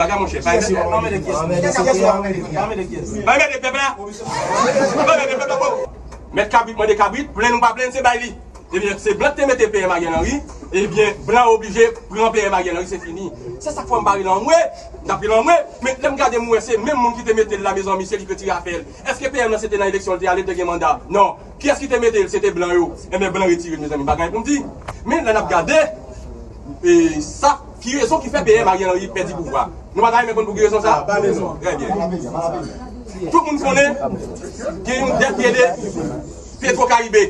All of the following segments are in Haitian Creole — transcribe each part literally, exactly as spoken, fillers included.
Bagay, monchè, pa enmède pèp la. Pa enmède pèp la. Pa enmède pèp la, bon. Mèt kabrit mande kabrit, plenn ou pa plenn, se bay li. Ebyen, se blan ki te mete P M Ariel Henry. Ebyen, blan oblije pran P M Ariel Henry, se fini. Se sa k fè m pa rele anmwe. M t ap rele anmwe, men lè m gade m wè se menm moun ki te mete l la, mezanmi, se li k retire afè l. Èske P M nan se te nan eleksyon l te ale, l te gen manda? Non. Kiyès ki te mete l? Se te blan yo. Enben, blan retire l, mezanmi, m pa gen anyen pou m di. Men lè n ap gade, e, sa, ki rezon ki fè P M Ariel Henry pèdi pouvwa? Nou pa ta renmen konn pou ki rezon sa? Trè byen. Tout moun konnen gen yon dèt ki rele Petro Caribe.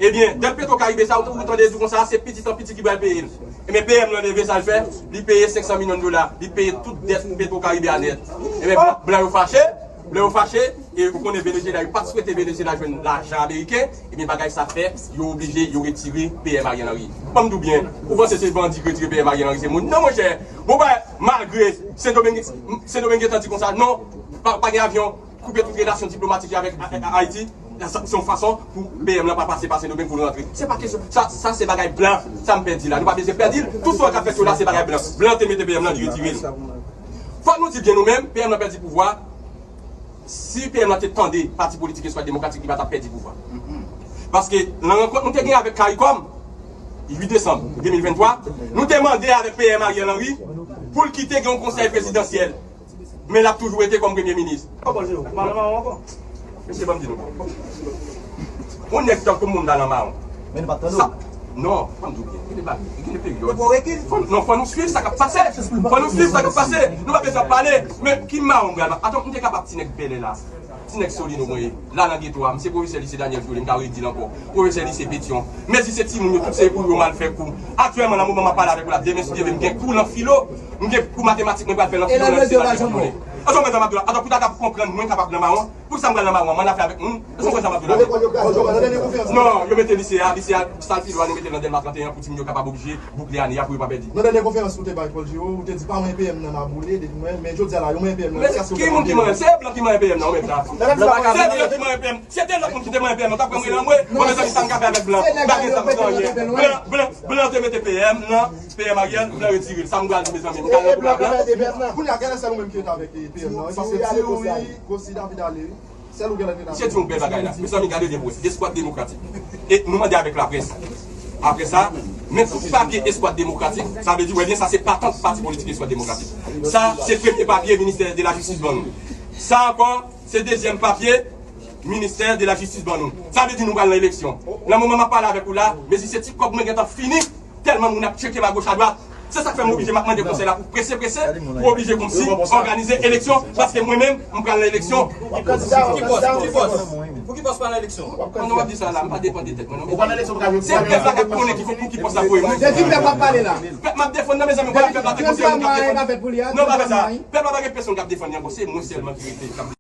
Ebyen, dèt Petro Caribe sa, ou, ou tande di konsa, se pitit an pitit ki pral peye l. Ebyen, P M nan leve, sa l fè? Li peye senk san milyon dola. Li peye tout dèt Petro Caribe a nèt. Ebyen, blan yo fache, blan yo fache, e ou konnen Venezyela, yo pa t swete Venezyela jwenn lajan ameriken, ebyen, bagay sa fè, yo oblije, yo retire P M Ariel Henry. Ban m di w byen, ou panse se bandi ki retire P M Ariel Henry, se moun? Non, monchè, bon, ba, malgre Sendomeng, Sendomeng gentan di konsa, non, pa, pa gen avyon, koupe tout relasyon diplomatik yo avèk A-, A-, Ayiti, sa, se yon fason pou P M nan pa pase pa Sendomeng pou l rantre. Se pa kesyon, sa, sa se bagay blan, sa m pèdi la. Nou pa bezwen pèdi l. Tout sa k ap fèt yo la, se bagay blan. Blan te mete P M nan, li retire l. Fòk nou di byen nou menm, P M nan pèdi pouvwa. Si P M nan te tande pati politik Espoir Demokratik, li pa t ap pèdi pouvwa. Paske nan rankont nou te gen avèk Caricom, uit desanm de mil venntwa, nou te mande avèk P M Ariel Henry pou l kite gen yon konsèy prezidansyèl. Men l ap toujou rete kòm premye minis. Mesye, ban m di nou. Yon nèg tankou m, m ta nan mawon. Men nou pa t tande w. Non, ban m di w byen. Gen de bagay, gen de peryòd. Fò, non, fò nou swiv sa k ap pase. Fò nou swiv sa k ap pase. Nou pa bezwen ap pale. Men ki mawon m pral? Atann, m te kapab ti nèg bèlè la. Ti nèg solino mwen ye. La nan geto a, m se pwofesè lise Daniel Joly, m ka redi l ankò. Pwofesè lise Petyon. Mezi se timoun yo, tout se pou yo m al fè kou. Aktyèlman, nan moman m ap pale avèk ou la, demen si Dye vle, m gen kou nan filo, m gen kou matematik, mwen pral fè nan filo, nan lise Daniel Joly. Èske w konprann sa m ap di w la? Atann, pou ta ka konprann mwen kapab nan mawon, poukisa m pral nan mawon, mwen n ap fè avèk moun? Èske w konprann sa m ap di w la? Non, yo mete lise a, lise a, sal filo a, nou mete l nan Dèlma trannteyen pou timoun yo kapab oblije boukle ane a pou yo pa pèdi. Nan dènye konferans ou te bay Paul Giraud, ou te di pa manyen P M nan nan boule, depi mwen, men jodi a la, yo manyen P M nan. Men ki moun ki manyen? Se blan ki manyen P M nan, ou menm la. Se blan ki manyen P M. Si se te lòt moun ki te manyen P M nan, w t ap pran mwen nan mwen. Bon, mezanmi, sa m ka fè avèk blan? M pa gen sa pou anyen. Blan, blan, blan te mete P M nan, P M Ariel, blan retire l. Sa m pral di, mezanmi, m ka nan kou la blan. Kounye a, gade sèl ou menm ki rete avèk P M nan, wi, paske Ti Youri, Gosi, David ale, wi. Sèl ou gen la ki rete avèk. Misye di yon bèl bagay la. Mezanmi, gade byen pou wè. Espoir Demokratik. E nou mande avèk laprès. Apre sa, men tout papye Espoir Demokratik, sa vle di, wè byen, sa se patant pati politik Espoir Demokratik. Sa, se premye papye ministè de la jistis ban nou. Sa ankò, se dezyèm papye ministè de la jistis ban nou. Sa vle di nou pral nan eleksyon. Nan moman m ap pale avèk ou la, mezi se ti kòb mwen gentan fini, tèlman moun ap tcheke m agoch adwat. Se sa k fè m oblije m ap mande konsèy la pou prese, prese, pou oblije kòmsi òganize eleksyon, paske mwen menm, m pral nan eleksyon. Pou ki pòs? Pou ki pòs? Pou ki pòs pral nan eleksyon? Mwen, w ap di sa la, m pa depann de tèt mwen, non. Se pèp la k ap konnen ki, pou ki pòs la voye mwen. Se ti pèp w ap pale la. Pèp m ap defann nan, mezanmi, pèp la te konseye mwen k ap defann. Non, pa fè sa. Pèp la pa gen pèsonn k ap defann li ankò, se mwen sèlman ki rete k ap